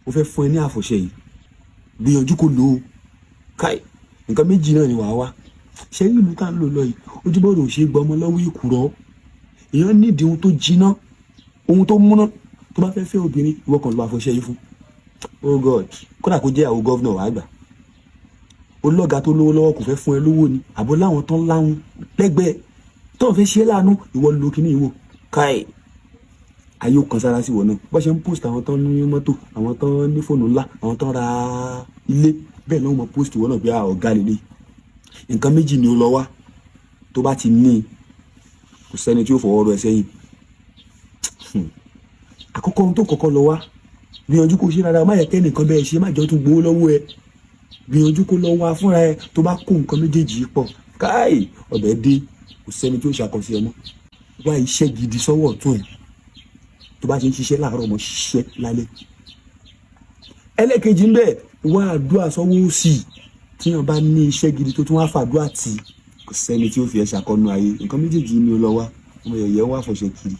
Mo fẹ́ fún ẹ ní àfọ̀ṣẹ yìí, gbìyànjú kó lò ó. Káì, nǹkan méjì náà ni wàá wá ṣe. Ìlú tá ń lò lọ yìí, ojúbọ̀rọ̀ ò ṣe é gbọmọ lọ́wọ́ ìkùrọ̀. Èèyàn nídìí ohun tó jiná, ohun tó múná. Tó bá fẹ́ fẹ́ obìnrin, ìwọ kan lo àfọ̀ṣẹ yìí fún. Oh God, kódà kó jẹ́ àwọn governor, wàá gbà. Olọ́ga tó lówó lọ́wọ́ kò fẹ́ fún ẹ lówó ni, àbọ̀ láwọn tán láwọn lẹ́gbẹ̀ẹ́ tó ń fẹ́ ṣe é láàánú, ìwọ lo kíní ìwò. Káì, ayé ó kan sára sí ìwọ náà. Bó ṣe ń post àwọn tán ní mọ́tò, àwọn tán ní fóònù ńlá, àwọn tán ra ilé, bẹ́ẹ̀ náà wọ́n post ìwọ náà bí ọ̀gá lélẹ̀. Nǹkan méjì ni ó lọ wá. Tó bá ti ní, kò sẹ́ni tí ó fọwọ́ rọ ẹ sẹ́yìn. Àkọ́kọ́, ohun tó kọ́kọ́ lọ wá, gbìyànjú kó ṣe rárá, má yẹ kẹ́nìkan bẹ́ẹ̀ ṣe, má jọ tún gbowó lọ́wọ́ ẹ. Gbìyànjú kó lọ wá fúnra ẹ. Tó bá kó nǹkan méjèèjì pọ̀, káì, ọbẹ̀ dé, kò sẹ́ni tí ó ṣàkọsí ẹ mọ́. Wá iṣẹ́ gidi sọ́wọ́ ọ̀tún ẹ̀. Tó bá ṣe ń ṣiṣẹ́ láàárọ̀, mọ́ ṣiṣẹ́ lálẹ́. Ẹlẹ́kejì ń bẹ̀, wá àdúrà sọ́wọ́ òsì. Tí wọ́n bá ní iṣẹ́ gidi tó tún wá fàdúrà tì, kò sẹ́ni tí ó fi ẹ ṣàkọnu ayé. Nǹkan méjèèjì ni ó lọ wá. Ọmọ yẹ̀yẹ́ wá fọṣẹ kiri.